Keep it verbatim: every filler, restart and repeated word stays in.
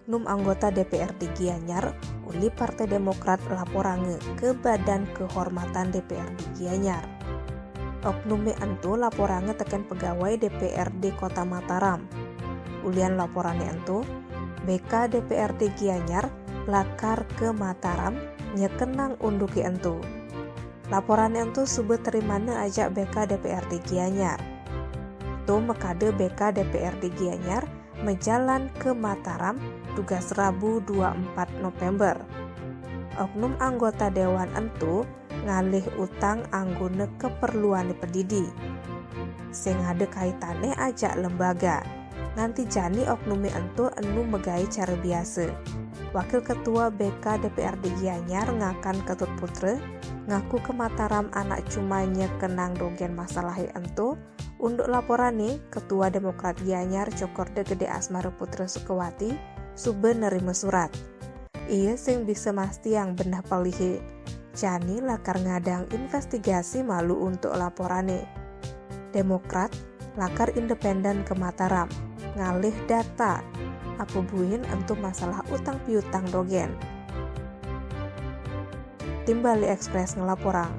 Oknum anggota D P R D Gianyar uli Partai Demokrat laporange ke Badan Kehormatan D P R D Gianyar. Oknume entu laporange teken pegawai D P R D Kota Mataram. Ulian laporane entu, B K D P R D Gianyar lakar ke Mataram nyekenang unduke entu. Laporane entu suba terimane ajak B K D P R D Gianyar. Tu mekade B K D P R D Gianyar mejalan ke Mataram tugas Rabu dua empat November. Oknum anggota dewan entu ngalih utang anggone keperluane pedidi. Sing ada kaitane ajak lembaga. Nganti jani oknume entu enu megai cara biasa. Wakil Ketua B K D P R D Gianyar ngakan Ketut Putra ngaku ke Mataram anak cuma nyekenang dogen masalahe entu. Unduk laporane, Ketua Demokrat Gianyar Cokorda Gede Asmara Putra Sukawati suba nerima surat. Ia sing bisa mastiang beneh pelihe. Jani lakar ngadang investigasi malu untuk laporane. Demokrat lakar independen ke Mataram, ngalih data apa buin entu masalah utang piutang dogen. Timbali Express ngelaporang.